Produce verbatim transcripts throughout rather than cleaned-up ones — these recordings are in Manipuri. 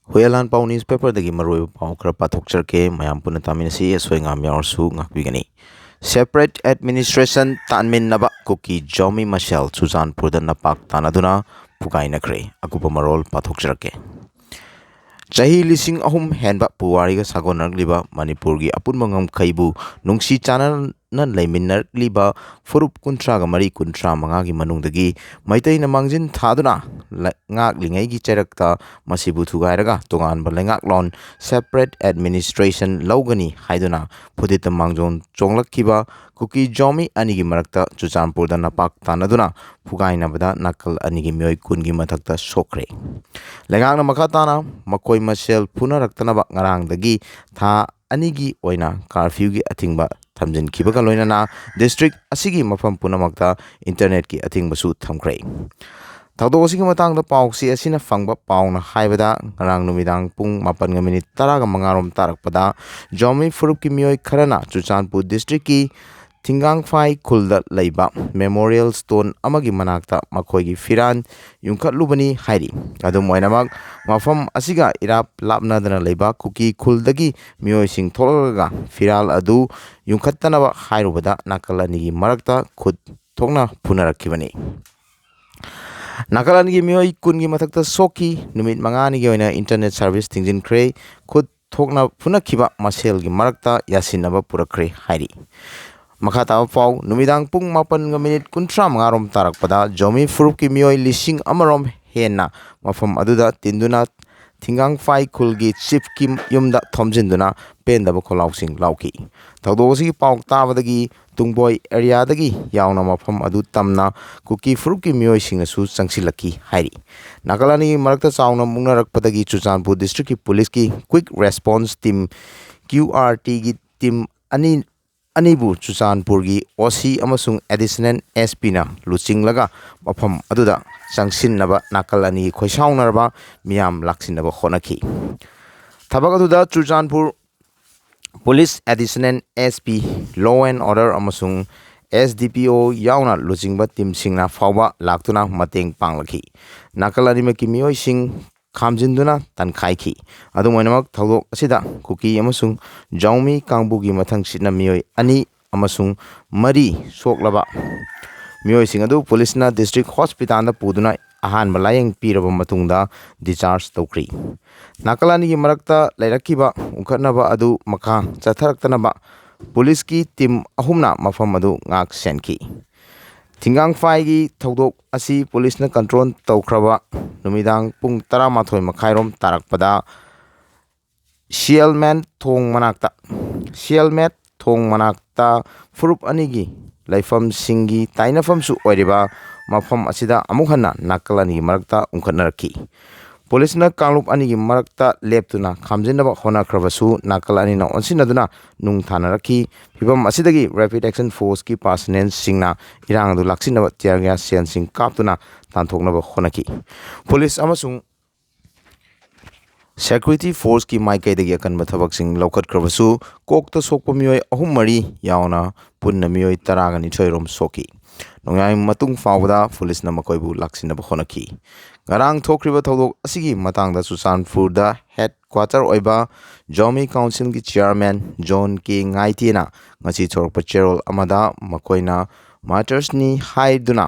ꯍꯨꯏꯌꯦꯟꯂꯥꯟ ꯄꯥꯎ ꯅ꯭ꯌꯨꯁꯄꯦꯄꯔꯗꯒꯤ ꯃꯔꯨꯑꯣꯏꯕ ꯄꯥꯎ ꯈꯔ ꯄꯥꯊꯣꯛꯆꯔꯛꯀꯦ꯫ ꯃꯌꯥꯝ ꯄꯨꯟꯅ ꯇꯥꯃꯤꯟꯅꯁꯤ, ꯑꯁꯣꯏ ꯑꯉꯥꯝ ꯌꯥꯎꯔꯁꯨ ꯉꯥꯛꯄꯤꯒꯅꯤ꯫ Separate administration ꯇꯥꯟꯃꯤꯟꯅꯕ ꯀꯨꯀꯤ ꯖꯣꯃꯤ ꯃꯁꯦꯜ ꯆꯨꯔꯆꯥꯟꯄꯨꯔꯗ ꯅꯄꯥꯛ ꯇꯥꯟꯅꯗꯨꯅ ꯐꯨꯒꯥꯏꯅꯈ꯭ꯔꯦ꯫ ꯑꯀꯨꯞꯄ ꯃꯔꯣꯜ ꯄꯥꯊꯣꯛꯆꯔꯛꯀꯦ꯫ ꯆꯍꯤ ꯂꯤꯁꯤꯡ ꯑꯍꯨꯝ ꯍꯦꯟꯕ ꯄꯨꯋꯥꯔꯤꯒ ꯁꯥꯒꯣꯟꯅꯔꯛꯂꯤꯕ ꯃꯅꯤꯄꯨꯔꯒꯤ ꯑꯄꯨꯟꯕ ꯉꯝꯈꯩꯕꯨ ꯅꯨꯡꯁꯤ ꯆꯥꯟꯅꯅ ꯂꯩꯃꯤꯟꯅꯔꯛꯂꯤꯕ ꯐꯨꯔꯨꯞ ꯀꯨꯟꯊ꯭ꯔꯥꯒ ꯃꯔꯤ, ꯀꯨꯟꯊ꯭ꯔꯥ ꯃꯉꯥꯒꯤ ꯃꯅꯨꯡꯗꯒꯤ ꯃꯩꯇꯩꯅ ꯃꯥꯡꯖꯤꯟ ꯊꯥꯗꯨꯅ ꯂ-, ꯉꯥꯛꯂꯤꯉꯩꯒꯤ ꯆꯩꯔꯛꯇ ꯃꯁꯤꯕꯨ ꯊꯨꯒꯥꯏꯔꯒ ꯇꯣꯉꯥꯟꯕ ꯂꯩꯉꯥꯛꯂꯣꯟ, separate administration, ꯂꯧꯒꯅꯤ ꯍꯥꯏꯗꯨꯅ ꯐꯨꯗꯤꯠꯇ ꯃꯥꯡꯖꯣꯟ ꯆꯣꯡꯂꯛꯈꯤꯕ ꯀꯨꯀꯤ ꯖꯣꯃꯤ ꯑꯅꯤꯒꯤ ꯃꯔꯛꯇ ꯆꯨꯔꯆꯥꯟꯄꯨꯔꯗ ꯅꯄꯥꯛ ꯇꯥꯟꯅꯗꯨꯅ ꯐꯨꯒꯥꯏꯅꯕꯗ ꯅꯥꯀꯜ ꯑꯅꯤꯒꯤ ꯃꯤꯑꯣꯏ ꯀꯨꯟꯒꯤ ꯃꯊꯛꯇ ꯁꯣꯛꯈ꯭ꯔꯦ꯫ ꯂꯩꯉꯥꯛꯅ ꯃꯈꯥ ꯇꯥꯅ ꯃꯈꯣꯏ ꯃꯁꯦꯜ ꯐꯨꯅꯔꯛꯇꯅꯕ ꯉꯔꯥꯡꯗꯒꯤ ꯊꯥ ꯑꯅꯤꯒꯤ ꯑꯣꯏꯅ ꯀꯥꯔꯐ꯭ꯌꯨꯒꯤ ꯑꯊꯤꯡꯕ ꯊꯝꯖꯤꯟꯈꯤꯕꯒ ꯂꯣꯏꯅꯅ ꯗꯤꯁꯇ꯭ꯔꯤꯛ ꯑꯁꯤꯒꯤ ꯃꯐꯝ ꯄꯨꯝꯅꯃꯛꯇ ꯏꯟꯇꯔꯅꯦꯠꯀꯤ ꯑꯊꯤꯡꯕꯁꯨ ꯊꯝꯈ꯭ꯔꯦ꯫ ꯊꯧꯗꯣꯛ ꯑꯁꯤꯒꯤ ꯃꯇꯥꯡꯗ ꯄꯥꯎꯆꯦ ꯑꯁꯤꯅ ꯐꯪꯕ ꯄꯥꯎꯅ ꯍꯥꯏꯕꯗ, ꯉꯔꯥꯡ ꯅꯨꯃꯤꯗꯥꯡ ꯄꯨꯡ ꯃꯥꯄꯟꯒ ꯃꯤꯅꯤꯠ ꯇꯔꯥꯒ ꯃꯉꯥꯔꯣꯝ ꯇꯥꯔꯛꯄꯗ ꯖꯣꯃꯤ ꯐꯨꯔꯨꯞꯀꯤ ꯃꯤꯑꯣꯏ ꯈꯔꯅ ꯆꯨꯔꯆꯥꯟꯄꯨꯔ ꯗꯤꯁꯇ꯭ꯔꯤꯛꯀꯤ ꯊꯤꯡꯒꯥꯡꯐꯥꯏ ꯈꯨꯜꯗ ꯂꯩꯕ ꯃꯦꯃꯣꯔꯤꯌꯦꯜ ꯁ꯭ꯇꯣꯟ ꯑꯃꯒꯤ ꯃꯅꯥꯛꯇ ꯃꯈꯣꯏꯒꯤ ꯐꯤꯔꯥꯜ ꯌꯨꯡꯈꯠꯂꯨꯕꯅꯤ ꯍꯥꯏꯔꯤ꯫ ꯑꯗꯨꯝ ꯑꯣꯏꯅꯃꯛ, ꯃꯐꯝ ꯑꯁꯤꯒ ꯏꯔꯥꯞ ꯂꯥꯞꯅꯗꯅ ꯂꯩꯕ ꯀꯨꯀꯤ ꯈꯨꯜꯗꯒꯤ ꯃꯤꯑꯣꯏꯁꯤꯡ ꯊꯣꯛꯂꯛꯂꯒ ꯐꯤꯔꯥꯜ ꯑꯗꯨ ꯌꯨꯡꯈꯠꯇꯅꯕ ꯍꯥꯏꯔꯨꯕꯗ ꯅꯥꯀꯜ ꯑꯅꯤꯒꯤ ꯃꯔꯛꯇ ꯈꯨꯠ ꯊꯣꯛꯅ ꯐꯨꯅꯔꯛꯈꯤꯕꯅꯤ꯫ ꯅꯥꯀꯜ ꯑꯅꯤꯒꯤ ꯃꯤꯑꯣꯏ ꯀꯨꯟꯒꯤ ꯃꯊꯛꯇ ꯁꯣꯛꯈꯤ꯫ ꯅꯨꯃꯤꯠ ꯃꯉꯥꯅꯤꯒꯤ ꯑꯣꯏꯅ ꯏꯟꯇꯔꯅꯦꯠ ꯁꯥꯔꯚꯤꯁ ꯊꯤꯡꯖꯤꯟꯈ꯭ꯔꯦ꯫ ꯈꯨꯠ ꯊꯣꯛꯅ ꯐꯨꯅꯈꯤꯕ ꯃꯁꯦꯜꯒꯤ ꯃꯔꯛꯇ ꯌꯥꯁꯤꯟꯅꯕ ꯄꯨꯔꯛꯈ꯭ꯔꯦ ꯍꯥꯏꯔꯤ꯫ ꯃꯈꯥ ꯇꯥꯕ ꯄꯥꯎ꯫ ꯅꯨꯃꯤꯗꯥꯡ ꯄꯨꯡ ꯃꯥꯄꯟꯒ ꯃꯤꯅꯤꯠ ꯀꯨꯟꯊ꯭ꯔꯥ ꯃꯉꯥꯔꯣꯝ ꯇꯥꯔꯛꯄꯗ ꯖꯣꯃꯤ ꯐꯨꯔꯨꯞꯀꯤ ꯃꯤꯑꯣꯏ ꯂꯤꯁꯤꯡ ꯑꯃꯔꯣꯝ ꯍꯦꯟꯅ ꯃꯐꯝ ꯑꯗꯨꯗ ꯇꯤꯟꯗꯨꯅ ꯊꯤꯡꯒꯥꯡꯐꯥꯏ ꯈꯨꯜꯒꯤ ꯆꯤꯐꯀꯤ ꯌꯨꯝꯗ ꯊꯣꯝꯖꯤꯟꯗꯨꯅ ꯄꯦꯟꯗꯕ ꯈꯣꯜꯂꯥꯎꯁꯤꯡ ꯂꯥꯎꯈꯤ꯫ ꯊꯧꯗꯣꯛ ꯑꯁꯤꯒꯤ ꯄꯥꯎ ꯇꯥꯕꯗꯒꯤ ꯇꯨꯡꯕꯣꯏ ꯑꯦꯔꯤꯌꯥꯗꯒꯤ ꯌꯥꯎꯅ ꯃꯐꯝ ꯑꯗꯨ ꯇꯝꯅ ꯀꯨꯀꯤ ꯐꯨꯔꯨꯞꯀꯤ ꯃꯤꯑꯣꯏꯁꯤꯡꯅꯁꯨ ꯆꯪꯁꯤꯜꯂꯛꯈꯤ ꯍꯥꯏꯔꯤ꯫ ꯅꯥꯀꯜ ꯑꯅꯤꯒꯤ ꯃꯔꯛꯇ ꯆꯥꯎꯅ ꯃꯨꯛꯅꯔꯛꯄꯗꯒꯤ ꯆꯨꯔꯆꯥꯟꯄꯨꯔ ꯗꯤꯁꯇ꯭ꯔꯤꯛꯀꯤ ꯄꯨꯂꯤꯁꯀꯤ quick response team, Q R ꯇꯤꯒꯤ ꯇꯤꯝ ꯑꯅꯤ, ꯑꯅꯤꯕꯨ ꯆꯨꯔꯆꯥꯟꯄꯨꯔꯒꯤ ꯑꯣ ꯁꯤ ꯑꯃꯁꯨꯡ ꯑꯦꯗꯤꯁꯅꯦꯜ ꯑꯦꯁ ꯄꯤꯅ ꯂꯨꯆꯤꯡꯂꯒ ꯃꯐꯝ ꯑꯗꯨꯗ ꯆꯪꯁꯤꯟꯅꯕ ꯅꯥꯀꯜ ꯑꯅꯤꯒꯤ ꯈꯣꯏꯁꯥꯎꯅꯔꯕ ꯃꯤꯌꯥꯝ ꯂꯥꯛꯁꯤꯟꯅꯕ ꯍꯣꯠꯅꯈꯤ꯫ ꯊꯕꯛ ꯑꯗꯨꯗ Churachandpur police additional S P, law and order ꯑꯃꯁꯨꯡ ꯑꯦꯁ ꯗꯤ ꯄꯤ ꯑꯣ ꯌꯥꯎꯅ ꯂꯨꯆꯤꯡꯕ ꯇꯤꯝꯁꯤꯡꯅ ꯐꯥꯎꯕ ꯂꯥꯛꯇꯨꯅ ꯃꯇꯦꯡ ꯄꯥꯡꯂꯛꯈꯤ꯫ ꯅꯥꯀꯜ ꯑꯅꯤꯃꯛꯀꯤ ꯃꯤꯑꯣꯏꯁꯤꯡ ꯈꯥꯝꯖꯤꯟꯗꯨꯅ ꯇꯟꯈꯥꯏꯈꯤ꯫ ꯑꯗꯨꯝ ꯑꯣꯏꯅꯃꯛ, ꯊꯧꯗꯣꯛ ꯑꯁꯤꯗ ꯀꯨꯀꯤ ꯑꯃꯁꯨꯡ ꯖꯥꯎꯃꯤ ꯀꯥꯡꯕꯨꯒꯤ ꯃꯊꯪꯁꯤꯠꯅ ꯃꯤꯑꯣꯏ ꯑꯅꯤ ꯑꯃꯁꯨꯡ ꯃꯔꯤ ꯁꯣꯛꯂꯕ ꯃꯤꯑꯣꯏꯁꯤꯡ ꯑꯗꯨ ꯄꯨꯂꯤꯁꯅ ꯗꯤꯁꯇ꯭ꯔꯤꯛ ꯍꯣꯁꯄꯤꯇꯥꯜꯗ ꯄꯨꯗꯨꯅ ꯑꯍꯥꯟꯕ ꯂꯥꯌꯦꯡ ꯄꯤꯔꯕ ꯃꯇꯨꯡꯗ discharge ꯇꯧꯈ꯭ꯔꯤ꯫ ꯅꯥꯀꯜ ꯑꯅꯤꯒꯤ ꯃꯔꯛꯇ ꯂꯩꯔꯛꯈꯤꯕ ꯎꯪꯈꯠꯅꯕ ꯑꯗꯨ ꯃꯈꯥ ꯆꯠꯊꯔꯛꯇꯅꯕ ꯄꯨꯂꯤꯁꯀꯤ ꯇꯤꯝ ꯑꯍꯨꯝꯅ ꯃꯐꯝ ꯑꯗꯨ ꯉꯥꯛ ꯁꯦꯟꯈꯤ꯫ ꯊꯤꯡꯒꯥꯡꯐꯥꯏꯒꯤ ꯊꯧꯗꯣꯛ ꯑꯁꯤ ꯄꯨꯂꯤꯁꯅ ꯀꯟꯇ꯭ꯔꯣꯜ ꯇꯧꯈ꯭ꯔꯕ ꯅꯨꯃꯤꯗꯥꯡ ꯄꯨꯡ ꯇꯔꯥꯃꯥꯊꯣꯏ ꯃꯈꯥꯏꯔꯣꯝ ꯇꯥꯔꯛꯄꯗ ꯁꯤꯌꯦꯜꯃꯦꯟ ꯊꯣꯡ ꯃꯅꯥꯛꯇ, ꯁꯤꯌꯦꯜꯃꯦꯠ ꯊꯣꯡ ꯃꯅꯥꯛꯇ ꯐꯨꯔꯨꯞ ꯑꯅꯤꯒꯤ ꯂꯩꯐꯝꯁꯤꯡꯒꯤ ꯇꯥꯏꯅꯐꯝꯁꯨ ꯑꯣꯏꯔꯤꯕ ꯃꯐꯝ ꯑꯁꯤꯗ ꯑꯃꯨꯛ ꯍꯟꯅ ꯅꯥꯀꯜ ꯑꯅꯤꯒꯤ ꯃꯔꯛꯇ ꯎꯪꯈꯠꯅꯔꯛꯈꯤ꯫ ꯄꯨꯂꯤꯁꯅ ꯀꯥꯡꯂꯨꯞ ꯑꯅꯤꯒꯤ ꯃꯔꯛꯇ ꯂꯦꯞꯇꯨꯅ ꯈꯥꯝꯖꯤꯟꯅꯕ ꯍꯣꯠꯅꯈ꯭ꯔꯕꯁꯨ, ꯅꯥꯀꯜ ꯑꯅꯤꯅ ꯑꯣꯟꯁꯤꯟꯅꯗꯨꯅ ꯅꯨꯡ ꯊꯥꯅꯔꯛꯈꯤ꯫ ꯐꯤꯚꯝ ꯑꯁꯤꯗꯒꯤ Rapid Action Forceꯀꯤ personnelꯁꯤꯡꯅ ꯏꯔꯥꯡ ꯑꯗꯨ ꯂꯥꯛꯁꯤꯟꯅꯕ tear gas shellꯁꯤꯡ ꯀꯥꯞꯇꯨꯅ ꯇꯥꯟꯊꯣꯛꯅꯕ ꯍꯣꯠꯅꯈꯤ꯫ ꯄꯨꯂꯤꯁ ꯑꯃꯁꯨꯡ security forceꯀꯤ ꯃꯥꯏꯀꯩꯗꯒꯤ ꯑꯀꯟꯕ ꯊꯕꯛꯁꯤꯡ ꯂꯧꯈꯠꯈ꯭ꯔꯕꯁꯨ, ꯀꯣꯛꯇ ꯁꯣꯛꯄ ꯃꯤꯑꯣꯏ ꯑꯍꯨꯝ ꯃꯔꯤ ꯌꯥꯎꯅ ꯄꯨꯟꯅ ꯃꯤꯑꯣꯏ ꯇꯔꯥꯒ ꯅꯤꯊꯣꯏ ꯔꯣꯝ ꯁꯣꯛꯈꯤ꯫ ꯅꯣꯡꯌꯥꯏ ꯃꯇꯨꯡ ꯐꯥꯎꯕꯗ ꯄꯨꯂꯤꯁꯅ ꯃꯈꯣꯏꯕꯨ ꯂꯥꯛꯁꯤꯟꯅꯕ ꯍꯣꯠꯅꯈꯤ꯫ ꯉꯔꯥꯡ ꯊꯣꯛꯈ꯭ꯔꯤꯕ ꯊꯧꯗꯣꯛ ꯑꯁꯤꯒꯤ ꯃꯇꯥꯡꯗ ꯆꯨꯔꯆꯥꯟꯄꯨꯔꯗ headquarter ꯑꯣꯏꯕ ꯖꯥꯎꯃꯤ councilꯒꯤ chairman ꯖꯣꯟ ꯀꯦ ꯉꯥꯏꯇꯦꯅ ꯉꯁꯤ ꯊꯣꯔꯛꯄ ꯆꯦꯔꯣꯜ ꯑꯃꯗ ꯃꯈꯣꯏꯅ martyrsꯅꯤ ꯍꯥꯏꯗꯨꯅ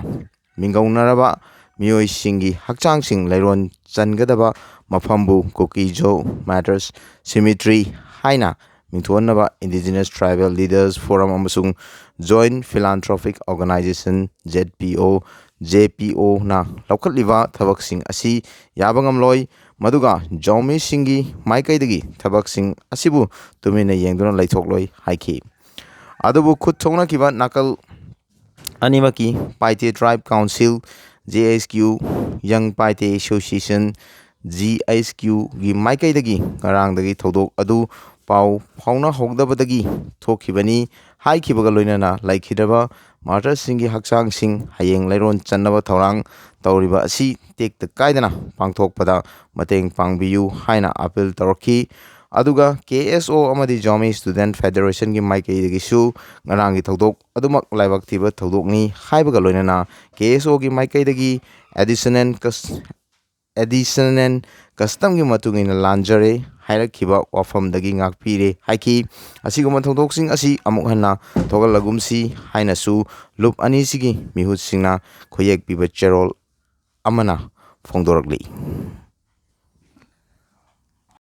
ꯃꯤꯡꯒꯧꯅꯔꯕ ꯃꯤꯑꯣꯏꯁꯤꯡꯒꯤ ꯍꯛꯆꯥꯡꯁꯤꯡ ꯂꯩꯔꯣꯟ ꯆꯟꯒꯗꯕ ꯃꯐꯝꯕꯨ ꯀꯨꯀꯤ-ꯖꯣ martyrs cemetery ꯍꯥꯏꯅ ꯃꯤꯡꯊꯣꯟꯅꯕ Indigenous Tribal Leaders Forum ꯑꯃꯁꯨꯡ Joint Philanthropic Organization, Z P O, J P Oꯅ ꯂꯧꯈꯠꯂꯤꯕ ꯊꯕꯛꯁꯤꯡ ꯑꯁꯤ ꯌꯥꯕ ꯉꯝꯂꯣꯏ, ꯃꯗꯨꯒ ꯖꯥꯎꯃꯤꯁꯤꯡꯒꯤ ꯃꯥꯏꯀꯩꯗꯒꯤ ꯊꯕꯛꯁꯤꯡ ꯑꯁꯤꯕꯨ ꯇꯨꯃꯤꯟꯅ ꯌꯦꯡꯗꯨꯅ ꯂꯩꯊꯣꯛꯂꯣꯏ ꯍꯥꯏꯈꯤ꯫ ꯑꯗꯨꯕꯨ ꯈꯨꯠ ꯊꯣꯛꯅꯈꯤꯕ ꯅꯥꯀꯜ ꯑꯅꯤꯃꯛꯀꯤ Paite Tribe Council, J H Q, Young Paite Association, G H Qꯒꯤ ꯃꯥꯏꯀꯩꯗꯒꯤ ꯉꯔꯥꯡꯗꯒꯤ ꯊꯧꯗꯣꯛ ꯑꯗꯨ ꯄꯥꯎ ꯐꯥꯎꯅꯍꯧꯗꯕꯗꯒꯤ ꯊꯣꯛꯈꯤꯕꯅꯤ ꯍꯥꯏꯈꯤꯕꯒ ꯂꯣꯏꯅꯅ ꯂꯩꯈꯤꯗ꯭ꯔꯕ martyrsꯁꯤꯡꯒꯤ ꯍꯛꯆꯥꯡꯁꯤꯡ ꯍꯌꯦꯡ ꯂꯩꯔꯣꯟ ꯆꯟꯅꯕ ꯊꯧꯔꯥꯡ ꯇꯧꯔꯤꯕ ꯑꯁꯤ ꯇꯦꯛꯇ ꯀꯥꯏꯗꯅ ꯄꯥꯡꯊꯣꯛꯄꯗ ꯃꯇꯦꯡ ꯄꯥꯡꯕꯤꯌꯨ ꯍꯥꯏꯅ appeal ꯇꯧꯔꯛꯈꯤ꯫ ꯑꯗꯨꯒ K S O ꯑꯃꯗꯤ Zomi Student Federationꯒꯤ ꯃꯥꯏꯀꯩꯗꯒꯤꯁꯨ ꯉꯔꯥꯡꯒꯤ ꯊꯧꯗꯣꯛ ꯑꯗꯨꯃꯛ ꯂꯥꯏꯕꯛ ꯊꯤꯕ ꯊꯧꯗꯣꯛꯅꯤ ꯍꯥꯏꯕꯒ ꯂꯣꯏꯅꯅ K S Oꯒꯤ ꯃꯥꯏꯀꯩꯗꯒꯤ additional cus-, ꯑꯦꯗꯤꯁꯅꯦꯜ ꯀꯁꯇꯝꯒꯤ ꯃꯇꯨꯡ ꯏꯟꯅ ꯂꯥꯟꯖꯔꯦ ꯍꯥꯏꯔꯛꯈꯤꯕ ꯋꯥꯐꯝꯗꯒꯤ ꯉꯥꯛꯄꯤꯔꯦ ꯍꯥꯏꯈꯤ꯫ ꯑꯁꯤꯒꯨꯝꯕ ꯊꯧꯗꯣꯛꯁꯤꯡ ꯑꯁꯤ ꯑꯃꯨꯛ ꯍꯟꯅ ꯊꯣꯛꯍꯜꯂꯒꯨꯝꯁꯤ ꯍꯥꯏꯅꯁꯨ ꯂꯨꯞ ꯑꯅꯤꯁꯤꯒꯤ ꯃꯤꯍꯨꯠꯁꯤꯡꯅ ꯈꯨꯌꯦꯛ ꯄꯤꯕ ꯆꯦꯔꯣꯜ ꯑꯃꯅ ꯐꯣꯡꯗꯣꯔꯛꯂꯤ꯫